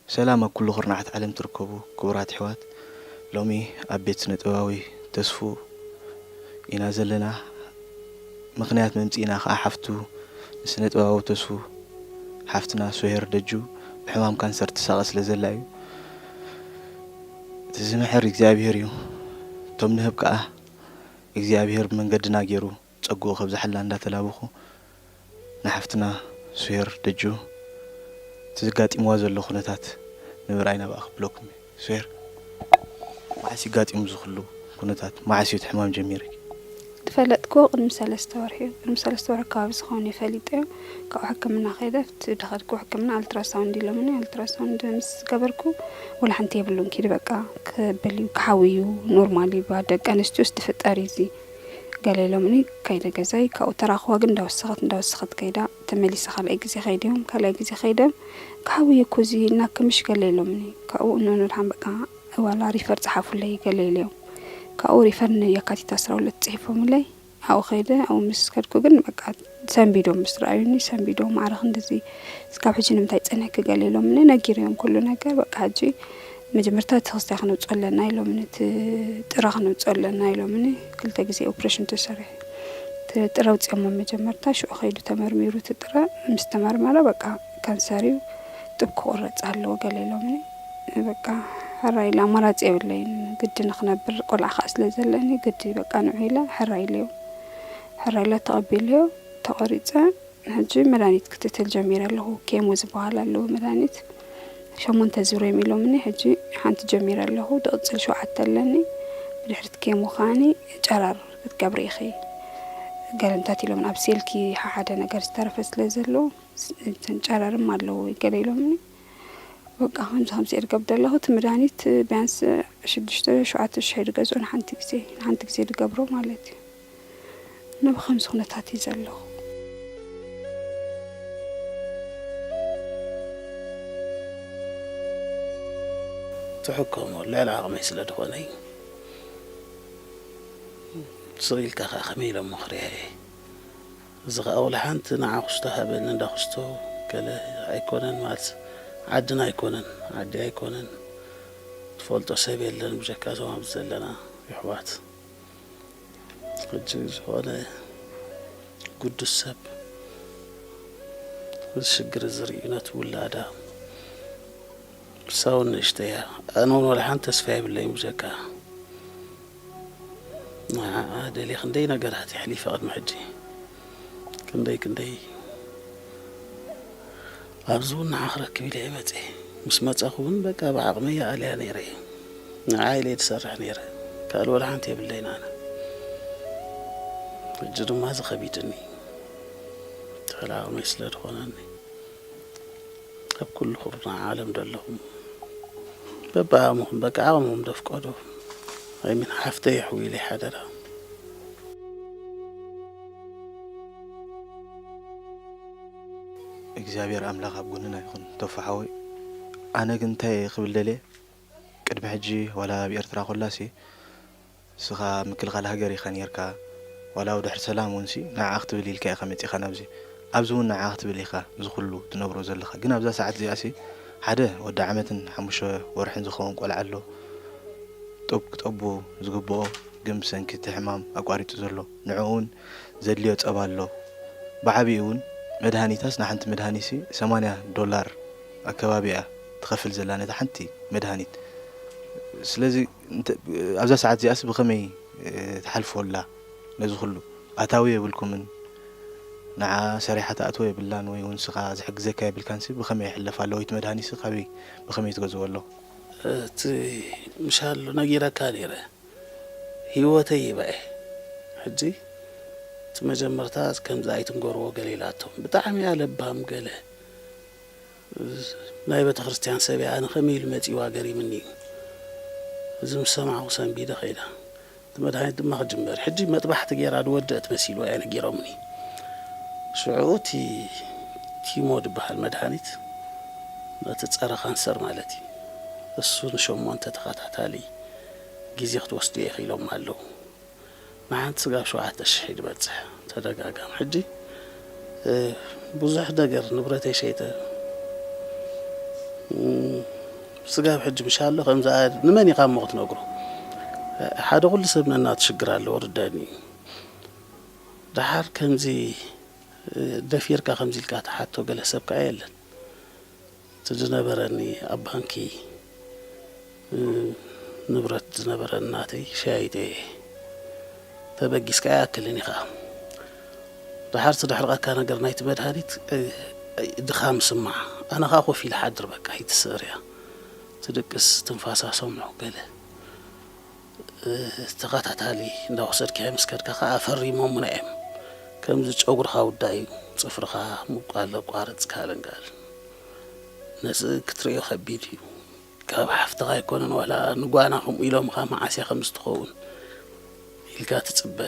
ሰላም ኣብ ኩሉ ኩርናዓት ዓለም ትርከቡ ክቡራት ኣሕዋት፣ ሎሚ ኣብ ቤት ስነ ጥበባዊ ተስፉ ኢና ዘለና። ምኽንያት መምጽኢና ከኣ ሓፍቱ ንስነ ጥበባዊ ተስፉ ሓፍትና ሶሄር ደጁ ብሕማም ካንሰር ትሳቐ ስለ ዘላ እዩ። እቲ ዝምሕር እግዚኣብሄር እዩ። እቶም ንህብ ከኣ እግዚኣብሄር ብመንገድና ገይሩ ጸግኡ ከብዝሓላ እንዳተላበኹ ንሓፍትና ሶሄር ደጁ እቲ ዘጋጢምዋ ዘሎ ኩነታት ንምርኣይ ናብኣ ክብለኩም እየ። ሶሄር፣ መዓስ ይጋጢሙ እዚ ኩሉ ኩነታት? መዓስ እዩ እቲ ሕማም ጀሚርኪ? ዝፈለጥኩዎ ቅድሚ ሰለስተ ወርሒ እዩ። ቅድሚ ሰለስተ ወርሒ ከባቢ ዝኸውን እዩ ፈሊጠዮ። ካብኡ ሕክምና ከይደ፣ ኣብቲ ዝኸድኩ ሕክምና ኣልትራሳውንድ ኢሎምኒ። ኣልትራሳውንድ ምስ ገበርኩ፣ ወላ ሓንቲ የብሉን፣ ኪዲ በቃ ክብል እዩ፣ ክሓዊ እዩ፣ ኖርማል እዩ፣ ብደቂ ኣንስትዮስ ዝፍጠር እዩ እዚ ገለ ኢሎምኒ። ከይደ ገዛይ፣ ካብኡ ተራኽዋ ግን እንዳወሰኸት እንዳወሰኸት ከይዳ፣ ተመሊሰ ካልኣይ ግዜ ከይደዮም፣ ካልኣይ ግዜ ከይደ፣ ክሓዊ እዩ እኮ እዚ፣ እናክምሽ ገለ ኢሎምኒ። ካብኡ እኖ ንድሓን በቃ ዋላ ሪፈር ጸሓፉለይ ገለ ኢለዮም። ካብኡ ሪፈር ንየካቲት ዓሰርተ ሁለት ጽሒፎምለይ። ኣብኡ ከይደ፣ ኣብኡ ምስ ከድኩ ግን በቃ ሰንቢዶም ምስ ረኣዩኒ፣ ሰንቢዶም፣ "ማዕረ ክንድዚ እስካብ ሕጂ ንምንታይ ጸኒሕኪ?" ገለ ኢሎምኒ። ነጊረዮም ኩሉ ነገር። በቃ ሕጂ መጀመርታ እቲ ክስታይ ክነውጽኦ ኣለና ኢሎምኒ፣ እቲ ጥረ ክነውጽኦ ኣለና ኢሎምኒ። ክልተ ግዜ ኦፕሬሽን ተሰሪሐ። እቲ ጥረ ኣውጺኦሞ መጀመርታ፣ ሽዑ ከይዱ ተመርሚሩ እቲ ጥረ። ምስ ተመርመረ በቃ ካንሰር እዩ፣ ጡብ ክቑረጽ ኣለዎ ገለ ኢሎምኒ። በቃ ሕራይ ኢለ፣ ኣማራጺ የብለይን፣ ግዲ ንኽነብር ቆልዓ ከኣ ስለ ዘለኒ ግዲ በቃ ንዑ ኢለ ሕራይ ኢለዮ። ሕራይ ኢለ ተቐቢለዮ፣ ተቖሪጸ። ሕጂ መድሃኒት ክትትል ጀሚረ ኣለኹ። ኬሞ ዝበሃል ኣለዎ መድሃኒት። ሸሞንተ ዙር እዮም ኢሎምኒ። ሕጂ ሓንቲ ጀሚረ ኣለኹ። ዝቕጽል ሸውዓተ ኣለኒ። ብድሕሪት ኬሞ ከኣኒ ጨረር ክትገብሪ ኢኺ ገለንታት ኢሎምኒ። ኣብ ሴልኪ ሓሓደ ነገር ዝተረፈ ስለ ዘሎ፣ ስ-፣ እተን ጨረርም ኣለዎ ገለ ኢሎምኒ። በቃ ከምዚ ከምዚ እየ ዝገብር ዘለኹ። እቲ መድሃኒት ቢያንስ ሽዱሽተ ሸውዓተ ሽሕ ይድገዝኦ ንሓንቲ ግዜ፣ ንሓንቲ ግዜ ዝገብሮ ማለት እዩ። እና ብኸምዚ ኩነታት እዩ ዘለኹ። ትሕከሞ ልዕሊ ዓቕመይ ስለ ዝኾነ እዩ። ስቕ ኢልካ ከኣ ከመይ ኢለ እሞ ክሪኣ እየ። እዚ ኸኣ ወላ ሓንቲ ንዓ ክስቶ ሃበኒ እንዳ ክስቶ ገለ ኣይኮነን፣ ማለት ዓድና ኣይኮነን፣ ዓዲ ኣይኮነን፣ ትፈልጦ ሰብ የለን ብጀካ እዞም ኣብዚ ዘለና የሕዋት። ሕጂ ዝኾነ ግዱስ ሰብ እዚ ሽግር እዚ ርእዩ ነቲ ውላዳ፣ ንሳ እውን ንእሽተይ እያ። ኣነ እውን ወላ ሓንቲ ተስፋ የብለይን ብጀካ ንዓኣ ደልየ ክንደይ ነገራት የሕሊፈ ቅድሚ ሕጂ። ክንደይ ክንደይ ኣብዚ እውን ንዓ ክረክብ ኢለ እየ መፅየ። ምስ መፀኹ እውን በቃ ብዓቕመይ ይኣልያ ነይረ እየ። ንዓ ኢለ እየ ዝሰርሕ ነይረ። ካልእ ወላ ሓንቲ የብለይን ኣነ። ሕጂ ድማ እዚ ከቢድኒ። ትሕል ዓቕመይ ስለ ዝኾነኒ። ኣብ ኩሉ ኩርናዕ ዓለም ዘለኹም በብዓቕምኹም፣ በቃ ዓቕምኹም ዘፍቀዶ፣ ኣይሚን ሓፍተይ ኣሕውይለይ ሓደራ። እግዚኣብሔር ኣምላኽ ኣብ ጎንና ይኹን ተፋ ሓወይ። ኣነ ግን እንታይ እየ ክብል ደልየ፣ ቅድሚ ሕጂ ዋላ ኣብ ኤርትራ ኮላሲ ንስኻ ምክልኻል ሃገር ኢኻ ኔርካ፣ ዋላ ኣብ ድሕሪ ሰላም እውንሲ ንዓኣ ክትብል ኢልካ ኢኻ መጺኻ ናብዚ። ኣብዚ እውን ንዓኣ ክትብል ኢኻ እዚ ኩሉ ትነብሮ ዘለኻ። ግን ኣብዛ ሰዓት እዚኣሲ ሓደ ወዲ ዓመትን ሓሙሽተ ወርሕን ዝኸውን ቆልዓ ኣሎ። ጡብ ክጠቡ ዝግብኦ ግን ብሰንኪ እቲ ሕማም ኣቋሪጹ ዘሎ። ንዕኡ እውን ዘድልዮ ጸባ ኣሎ። ብዓቢኡ እውን መድሃኒታስ ንሓንቲ መድሃኒትሲ ሰማንያ ዶላር ኣከባቢ እያ ትኸፍል ዘላ ነታ ሓንቲ መድሃኒት። ስለዚ እንተ-፣ ኣብዛ ሰዓት እዚኣስ ብኸመይ፣ እ፣ ትሓልፎ ኣላ ነዚ ኩሉ? ኣታዊ የብልኩምን፣ ንዓ ሰሪሓ ትኣትዎ የብላን፣ ወይ እውን ንስኻ ዝሕግዘካ የብልካንሲ ብኸመይ ይሕለፍ ኣሎ? ወይ እቲ መድሃኒትሲ ካበይ ብኸመይ ትገዝኦ ኣለኹ? እቲ ምሻሎ ነጊረካ ነይረ፣ ህይወተይ ይበዐ። ሕጂ እቲ መጀመርታ ከምዚ ኣይትንገርዎ ገለ ኢላቶም። ብጣዕሚ እያ ለባም ገለ። ናይ ቤተክርስትያን ሰብ እያ፣ ኣነ ከመይ ኢሉ መጺዋ ገሪምኒ እዩ። እዚ ምስ ሰማዕኩ ሰንቢደ ከይደ። እቲ መድሃኒት ድማ ክጅመር። ሕጂ መጥባሕቲ ገይራ ዝወደአት መሲልዋ እያ ነጊሮምኒ። ሽዑ እቲ ኪሞ ዝበሃል መድሃኒት፣ ነቲ ጸረ ካንሰር ማለት እዩ። እሱ ንሸሞንተ ተኸታታሊ ግዜ ክትወስዱ ኢኺ ኢሎምና ኣለዉ። ንሓንቲ ስጋብ ሸውዓተ ሽሕ እዩ ዝበጽሕ ተደጋጋሚ። ሕጂ፣ እ፣ ብዙሕ ነገር ንብረተይ ሸይጠ፣ እ፣ ስጋብ ሕጂ ምሻሎ ከምዚ ኣያ ንመን ኢኻ እሞ ክትነግሮ? ሓደ ኩሉ ሰብ ነናቱ ሽግር ኣለዎ፣ ርዳኒ እዩ። ደሓር ከምዚ ደፊርካ ከምዚ ኢልካ ትሓቶ ገለ ሰብ ከኣ የለን። እቲ ዝነበረኒ ኣብ ባንኪ ንብረት ዝነበረኒ ናተይ ሸያይጠ እየ። ተበጊስካ ኣይኣክልን ኢኻ። ደሓር ትድሕርቐካ ነገር ናይቲ መድሃኒት ድኻም ስማዕ። ኣነ ኸኣ ኮፍ ኢለ ሓድር በቃ ኣይትስእር እያ። ትድቅስ ትንፋሳ ሰምዑ ገለ ተኸታታሊ እንዳወሰድካዮ ምስ ከድካ ኸዓ ፈሪሞሙና እዮም። ከምዚ ጨጉርኻ ውዳእ እዩ፣ ጽፍርኻ ምብቋል ኣቋርጽ ካልንጋል። ነዚ ክትርእዮ ከቢድ እዩ። ካብ ሓፍትኻ ኣይኮነን ዋላ ንጓና ከምኡ ኢሎምኻ መዓስ እያ ከምዚ ትኸውን ኢልካ ትጽበ።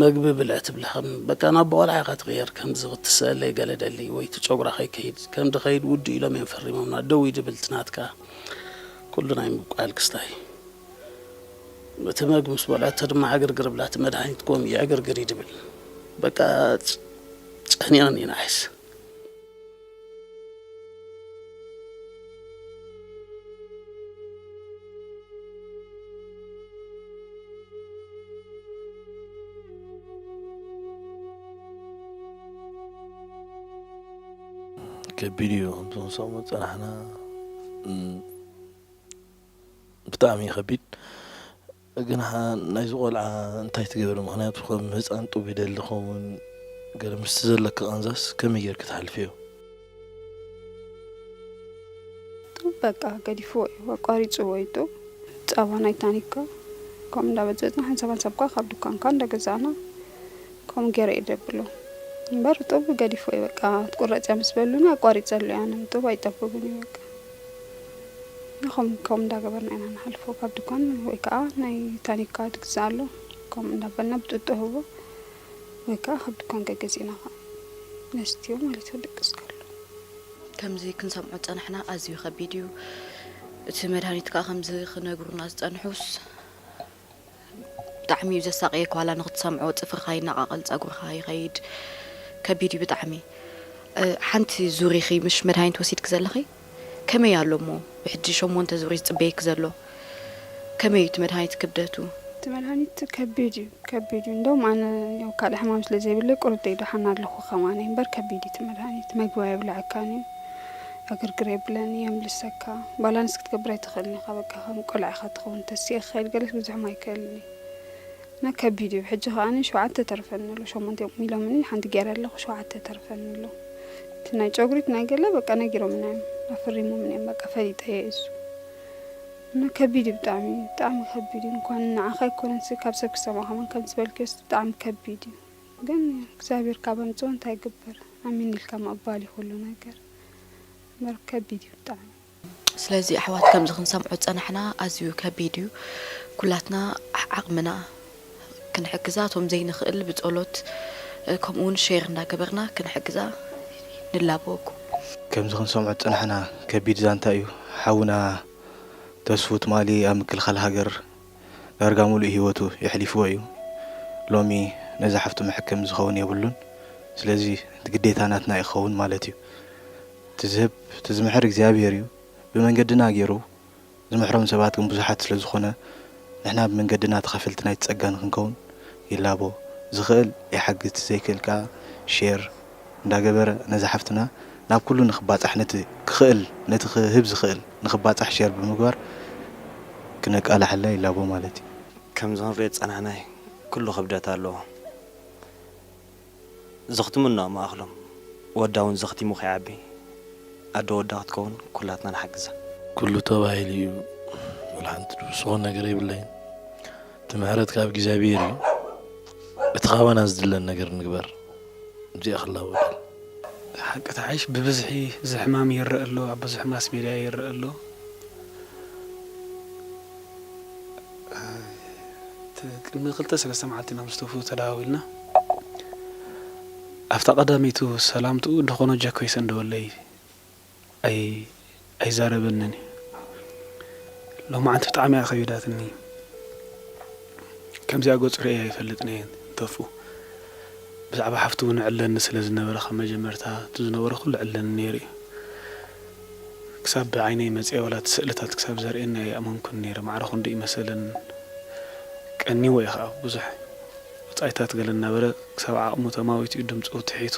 መግቢ ብልዕ ትብላ ከም በቃ ናብ ቆልዓ ኢኻ ትቕየር። ከምዚ ክትስእለይ ገለ ደሊ ወይ እቲ ጨጉራ ከይከይድ ከም ድኸይድ ውዱ ኢሎም እዮም ፈሪሞምና። ደው ይድብል እቲ ናትካ ኩሉ ናይ ምብቋል ክስታይ። እቲ መግቢ ምስ በልዐቶ ድማ ዕግርግር ብላ እቲ መድሃኒት ኮም ይዕግርግር ይድብል። በቃ ጨኒቕኒ ናይስ። ከቢድ እዩ ከምዚ ክንሰምዖ ዝጸናሕና። ብጣዕሚ እዩ ከቢድ። ግን ናይዚ ቆልዓ እንታይ ትገብር? ምኽንያቱ ከም ህፃን ጡብ ይደሊ ኸውን። ገለ ምስቲ ዘለኪ ቃንዛስ ከመይ ጌርኪ ትሓልፍዮ? ጡብ በቃ ገዲፍዎ እዩ፣ ኣቋሪፅዎ እዩ ጡብ። ፃባ ናይ ታኒካ ከምኡ እንዳበፀፅና ሓንሳብ ሓንሳብ ከዓ ካብ ድኳንካ እንዳገዛእና ከምኡ ገይረ እየ ደብሎ። እምበር ጡብ ገዲፍዎ እዩ በቃ። ትቁረፅ እያ ምስ በሉኒ ኣቋሪፀሉ እየ። ኣነ ጡብ ኣይጠብብን እዩ በቃ። ንኸም ከምኡ እንዳገበርና ኢና ንሓልፎ። ካብ ድኳን ወይ ከዓ ናይ ታኒካ ትግዛእ ኣሎ፣ ከምኡ እንዳበልና ብጥጦ ህቦ ወይ ከዓ ካብ ድኳን ገገዚእና ከዓ ነስትዮ ማለት እዩ፣ ድቅስ ከሎ። ከምዚ ክንሰምዖ ዝጸናሕና ኣዝዩ ከቢድ እዩ። እቲ መድሃኒት ከዓ ከምዚ ክነግሩና ዝጸንሑስ ብጣዕሚ እዩ ዘሳቕየካ፣ ዋላ ንኽትሰምዖ ጽፍርኻ ይነቓቐል፣ ጸጉርኻ ይኸይድ፣ ከቢድ እዩ ብጣዕሚ። ሓንቲ ዙር ኢኺ ምሽ መድሃኒት ወሲድኪ ዘለኺ? ከመይ ኣሎ እሞ ብሕጂ ሸሞንተ ዙር እዩ ዝጽበየኪ ዘሎ? ከመይ እዩ እቲ መድሃኒት ክብደቱ? እቲ መድሃኒት ከቢድ እዩ፣ ከቢድ እዩ። እንደውም ኣነ ያው ካልእ ሕማም ስለ ዘይብለይ ቁሩብ ደይደሓን ኣለኹ ከማነይ እምበር ከቢድ እዩ እቲ መድሃኒት። መግቢ ኣየብልዐካን እዩ፣ ዕግርግር የብለኒ፣ የምልሰካ። ባላንስ ክትገብር ኣይትኽእልን ኢኻ፣ በቃ ከም ቆልዓ ኢኻ ትኸውን። ተሲኤ ክኸይድ ገለስ ብዙሕም ኣይክእልን እዩ። እና ከቢድ እዩ። ብሕጂ ከኣ ሸውዓተ ተርፈኒ ኣሎ። ሸሞንተ እዮም ኢሎምኒ፣ ሓንቲ ገይረ ኣለኹ፣ ሸውዓተ ተርፈኒ ኣሎ። እቲ ናይ ጨጉሪ እቲ ናይ ገለ በቃ ነጊሮምና እዮም፣ ኣፈሪሞምኒ እዮም፣ በቃ ፈሊጠዮ እየ እሱ። እና ከቢድ እዩ ብጣዕሚ፣ ብጣዕሚ ከቢድ እዩ። እንኳን ንዓኻ ኣይኮነንሲ ካብ ሰብ ክሰምዖ ከማን ከምዚ ዝበልክዮስ ብጣዕሚ ከቢድ እዩ። ግን እግዚኣብሔር ካብ ኣምጽኦ እንታይ ይግበር? ኣሜን ኢልካ ምቕባል እዩ ኩሉ ነገር። እምበር ከቢድ እዩ ብጣዕሚ። ስለዚ ኣሕዋት ከምዚ ክንሰምዖ ዝጸናሕና ኣዝዩ ከቢድ እዩ። ኩላትና ዓቕምና ክንሕግዛ እቶም ዘይንኽእል ብጸሎት ከምኡ እውን ሼር እንዳገበርና ክንሕግዛ ንላበወኩም። ከምዚ ክንሰምዖ ዝጸናሕና ከቢድ ዛንታ እዩ። ሓውና ተስፉ ትማሊ ኣብ ምክልኻል ሃገር ዳርጋ ሙሉእ ህይወቱ የሕሊፍዎ እዩ። ሎሚ ነዛ ሓፍቱ መሐከሚ ዝኸውን የብሉን። ስለዚ እቲ ግዴታ ናትና እዩ ክኸውን ማለት እዩ። እቲ ዝህብ እቲ ዝምሕር እግዚኣብሄር እዩ። ብመንገድና ገይሩ ዝምሕሮም ሰባት ግን ብዙሓት ስለ ዝኾነ ንሕና ብመንገድና ተኻፈልቲ ናይቲ ጸጋ ንኽንከውን ይላቦ። ዝኽእል ይሓግዝ፣ ዘይክእል ከኣ ሼር እንዳገበረ ነዛ ሓፍትና ናብ ኩሉ ንኽባጻሕ ነቲ ክኽእል ነቲ ክህብ ዝኽእል ንኽባጻሕ ሼር ብምግባር ክነቃላሕላ ይላቦ ማለት እዩ። ከምዚ ክንሪኦ ዝጸናሕናይ ኩሉ ክብደት ኣለዎ። ዘኽትሙ እናማእኽሎም ወዳ እውን ዘኽቲሙ ከይዓቢ ኣደ ወዳ ክትከውን ኩላትና ንሓግዛ። ኩሉ ተባሂሉ እዩ ወላ ሓንቲ ዝውስኾ ነገር የብለይን። እቲ ምሕረት ካብ እግዚኣብሔር እዩ። እቲ ካባና ዝድለን ነገር ንግበር። እዚኣ ክላወጠል። ሓቂ ተሓይሽ ብብዝሒ እዚ ሕማም ይረአ ኣሎ፣ ኣብ ብዙሕ ማስ ሜድያ ይረአ ኣሎ። እቲ ቅድሚ ክልተ ሰለስተ መዓልቲ ኢና ምስ ተፉ ተደዋዊልና። ኣብታ ቀዳመይቲ ሰላምትኡ ደኾኖ ጃኮይ ሰንደወለይ ኣይ ኣይዛረበንን እዩ። ሎማዓንቲ ብጣዕሚ እያ ከቢዳትኒ። ከምዚኣ ገፁ ርእየ ኣይፈልጥን እየ ተፉ። ብዛዕባ ሓፍቱ እውን ዕለኒ ስለ ዝነበረ ካብ መጀመርታ እቲ ዝነበረ ኩሉ ዕለኒ ነይሩ እዩ። ክሳብ ብዓይነይ መጺአ ዋላ እቲ ስእልታት ክሳብ ዘርእየኒ ኣይኣመንኩን ነይረ። ማዕረ ክንዱ ይመሰልን ቀኒዎ እዩ ኸኣ። ብዙሕ ወጻኢታት ገለ እናበለ ክሳብ ዓቕሙ ተማዊቱ እዩ ድምጹ ትሒቱ።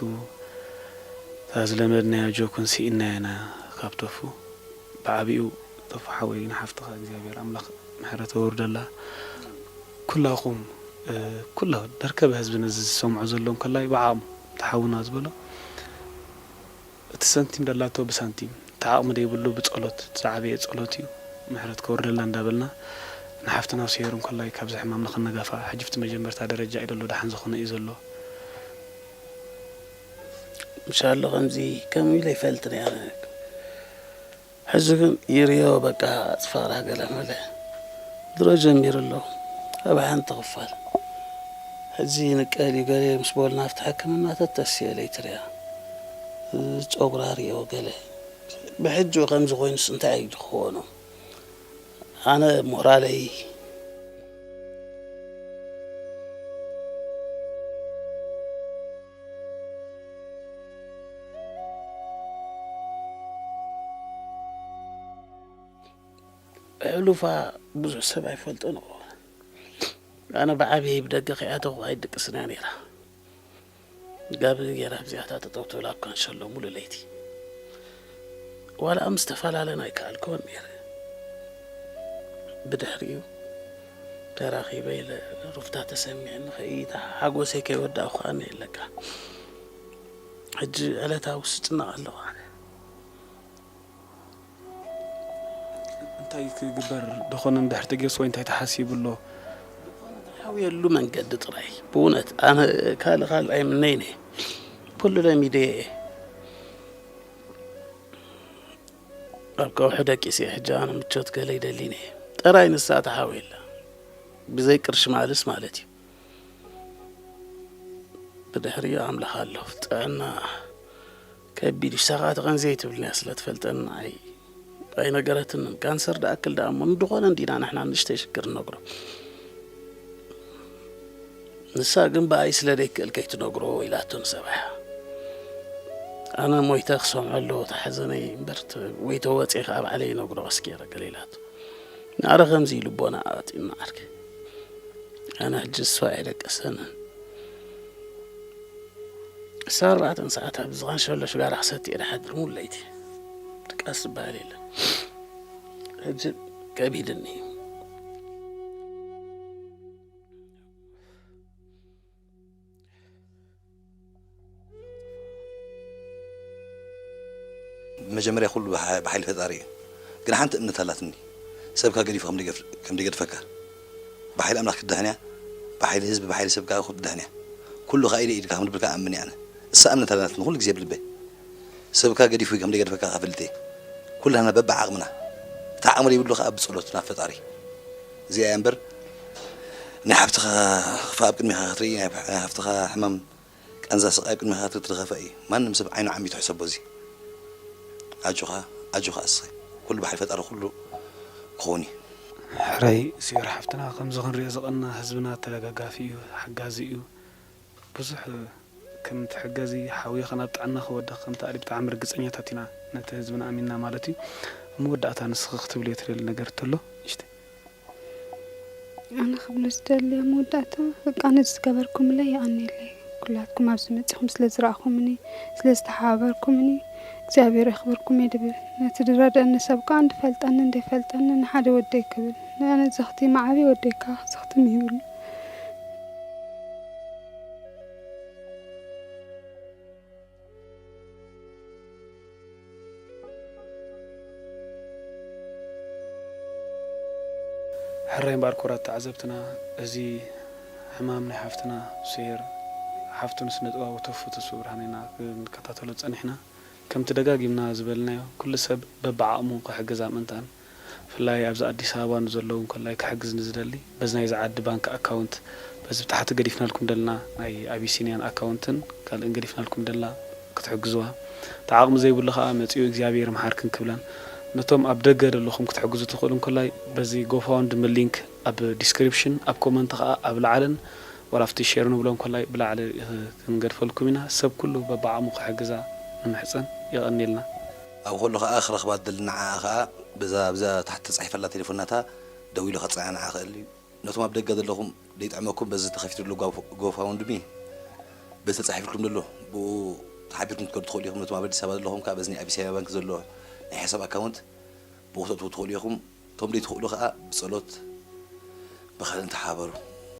እታ ዝለመድናያ ጆክን ስኢንናያ ኢና ካብ ተፉ። ብዓቢኡ ተፉ ሓወይ ንሓፍትኻ እግዚኣብሔር ኣምላኽ ምሕረት የውርደላ። ኩላኹም፣ እ፣ ኩላ ደርከበ ህዝቢ ነዚ ዝሰምዖ ዘሎ እንከላይ ብዓቕሙ ተሓውና ዝበሎ እቲ ሰንቲም ደላቶ ብሳንቲም፣ እቲ ዓቕሚ ደይብሉ ብጸሎት፣ እቲ ዝዓበየ ጸሎት እዩ። ምሕረት ከውርደልና እንዳበልና፣ ንሓፍትና ሴሄር እንኮላይ ካብዚ ሕማም ንኽነጋፋ፣ ሕጂ ኣብቲ መጀመርታ ደረጃ እዩ ዘሎ፣ ደሓን ዝኾነ እዩ ዘሎ። ምሻሎ ከምዚ ከም ኢለ ይፈልጥ ነይረ። ሕጂ ግን ይርዮ በቃ ጽፋራ ገለ መለ ድሮ ጀሚሩ ኣሎ። ኣብ ሓንቲ ክፋል ሕጂ ንቀል እዩ ገለ ምስ በሉና ኣብቲ ሕክምና ተተስየ ለይትርያ ጨጉራ ርዮ ገለ ብሕጂ ከምዚ ኮይኑስ እንታይ እዩ ክኾኖ? ኣነ ሞራለይ ሕሉፋ ብዙሕ ሰብ ኣይፈልጦን እኮ። ኣነ ብዓብየይ ብደገ ከይኣተኹ ኣይድቅስን እያ ነይራ። ጋብ ገይራ ኣብዚኣታ ጠጠው ትብል ኣብ ካንሸሎ ሙሉ ለይቲ። ዋላ ምስ ተፈላለና ኣይከኣልኩዎን ነይረ። ብድሕሪኡ ተራኺበ ኢለ ሩፍታ ተሰሚዕኒ ከይታ ሓጎሰይ ከይወዳእኩ ከኣ የለካ። ሕጂ ዕለታዊ ስጭነቕ ኣለኹ ኣነ። እንታይ ክግበር ደኾነ እንድሕር ተጌርስ ወይ እንታይ ተሓሲቡ ኣሎ? ሓውየሉ መንገዲ ጥራይ። ብእውነት ኣነ ካልእ ካልእ ኣይምነይን እየ። ኩሉ ለሚደዮ እየ። ኣብ ከውሒ ደቂሰ እየ። ሕጂ ኣነ ምቾት ገለ ይደሊን እየ። ጥራይ ንሳ ተሓውየላ። ብዘይ ቅርሺ ማልስ ማለት እዩ። ብድሕሪኡ ኣምላኽ ኣሎ። ጥዕና ከቢድ እዩ። ንሳ ኸኣ ተቐንዘይ ትብልኒ እያ ስለ ትፈልጠኒ ንዓይ ኣይነገረትንን። ካንሰር ደኣክል ደኣ እሞ ንድኾነ እንዲና ንሕና ንእሽተይ ሽግር ንነግሮ። ንሳ ግን ብኣይ ስለ ደይክእል ከይትነግሮ ኢላቶ ንሰብኣያ። ኣነ ሞይተ ክሰምዖ ኣለዎ እቲ ሓዘነይ እምበር ተ-፣ ወይ ተወፅየ ኸዓ ባዕለይ ይነግሮ ቀስ ገይረ ገለ ኢላቶ። ናረ ከምዚ ልቦና ኣዋጢና ዓርኪ። ኣነ ሕጂ እሷ ኣይደቀሰንን። እሳ ኣርባዕተን ሰዓት ኣብ ዝቓንሸሎ ሽጋራ ክሰቲ እየ ድሓድር ሙሉ ለይቲ። ድቃስ ዝበሃል የለን። ሕጂ ከቢድኒ እዩ። ብመጀመርያ ኩሉ ብሓ-፣ ብሓይሊ ፈጣሪ እዩ። ግን ሓንቲ እምነት ኣላትኒ። ሰብካ ገዲፉ ከም ደይገፍ-፣ ከም ደይገድፈካ። ብሓይሊ ኣምላኽ ክትድሕን እያ። ብሓይሊ ህዝቢ፣ ብሓይሊ ሰብ ከኣ ክትድሕን እያ። ኩሉ ከኣ ኢደ ኢድካ ከም ዝብል ከኣ እኣምን እየ ኣነ። እሳ እምነት ኣላትኒ ኩሉ ግዜ ብልበይ። ሰብካ ገዲፉ ከም ደይገድፈካ ከኣ እፈልጥ እየ። ኩላህና በብዓቕምና። እቲ ዓቕሚ ዘይብሉ ከኣ ብጸሎት ናብ ፈጣሪ። እዚኣ እያ እምበር፣ ናይ ሓፍትኻ ክፋእ ኣብ ቅድሚኻ ክትርኢ፣ ናይ ሓፍትኻ ሕማም ቃንዛ ስቓይ ኣብ ቅድሚኻ ክትርኢ ትኸፍእ እዩ። ማንም ሰብ ዓይኑ ዓሚቱ ሕሰቦ እዚ። ኣጆኻ፣ ኣጆኻ ኣስኸ። ኩሉ ብሓይሊ ፈጣሪ ኩሉ ክኸውን እዩ። ሕራይ ሲዮር ሓፍትና፣ ከምዚ ክንሪኦ ዝቐና ህዝብና ተደጋጋፊ እዩ፣ ሓጋዚ እዩ። ብዙሕ ከም ትሕገዚ፣ ሓውዮ ኸኣ ናብ ጥዕና ክወድቕ ከም ትኣሊ ብጣዕሚ ርግጸኛታት ኢና፣ ነቲ ህዝብና ኣሚንና ማለት እዩ። ኣብ መወዳእታ ንስኺ ክትብልዮ ትደሊ ነገር እንተሎ ንእሽተይ። ኣነ ክብሎ ዝደሊ ኣብ መወዳእታ፣ በቃ ነዚ ዝገበርኩምለይ የቐንየለይ። ኩላትኩም ኣብዚ መጺኹም ስለ ዝረኣኹምኒ፣ ስለ ዝተሓባበርኩምኒ እግዚኣብሔር የኽብርኩም እየ ድብል። ነቲ ዝረድኣኒ ሰብ ከኣ እንድፈልጠኒ እንደይፈልጠኒ ንሓደ ወደይ ክብል። ንኣነ ዘኽቲም ዓብዪ ወደይ ከኣ ዘኽትም ይብሉ። ሕራይ እምበኣር ክቡራት ተዓዘብትና፣ እዚ ሕማም ናይ ሓፍትና ሱሄር፣ ሓፍቱ ንስነ ጥበባዊ ተፉ ተስፉ ብርሃን ኢና ክንከታተሎ ጸኒሕና። ከምቲ ደጋጊምና ዝበልናዮ፣ ኩሉ ሰብ በብዓቕሙ ክሕግዛ ምእንታን፣ ብፍላይ ኣብዚ ኣዲስ ኣበባ ንዘለዉ እንኮላይ ክሕግዝ ንዝደሊ፣ በዚ ናይዚ ዓዲ ባንክ ኣካውንት፣ በዚ ብታሕቲ ገዲፍናልኩም ደለና ናይ ኣቢሲንያን ኣካውንትን ካልእን ገዲፍናልኩም ደለና ክትሕግዝዋ፣ እቲ ዓቕሚ ዘይብሉ ከኣ መጺኡ እግዚኣብሔር ይምሓርክን ክብለን፣ ነቶም ኣብ ደገ ዘለኹም ክትሕግዙ ትኽእሉ እንኮላይ በዚ ጎፋውንድሚ ሊንክ ኣብ ዲስክሪፕሽን፣ ኣብ ኮመንት ከኣ ኣብ ላዕልን ዋላ ኣብቲ ሼር ንብሎ እንኮላይ ብላዕሊ ክንገድፈልኩም ኢና። ሰብ ኩሉ በብዓቕሙ ክሕግዛ ንምሕጸን። የቐንየልና። ኣብ ከሎ ከዓ ክረኽባ ትደሊ ንዓኣ ከዓ በዛ ብዛ ታሕቲ ተፃሒፈላ ቴሌፎን ናታ ደዊሉ ከፅንዓ ንዓ ክእል እዩ። ነቶም ኣብ ደገ ዘለኹም ደይጥዕመኩም በዚ ተኸፊቱ ዘሎ ጎፋውንድሚ በዚ ተፃሒፍልኩም ዘሎ ብኡ ተሓቢርኩም ክትከዱ ትኽእሉ ኢኹም። ነቶም ኣብ ኣዲስ ኣበባ ዘለኹም ከዓ በዚ ናይ ኣቢሲንያ ባንክ ዘሎ ናይ ሕሳብ ኣካውንት ብኡ ክተእትዉ ትኽእሉ ኢኹም። እቶም ደይትኽእሉ ከዓ ብፀሎት ብኻልእን ተሓባበሩ።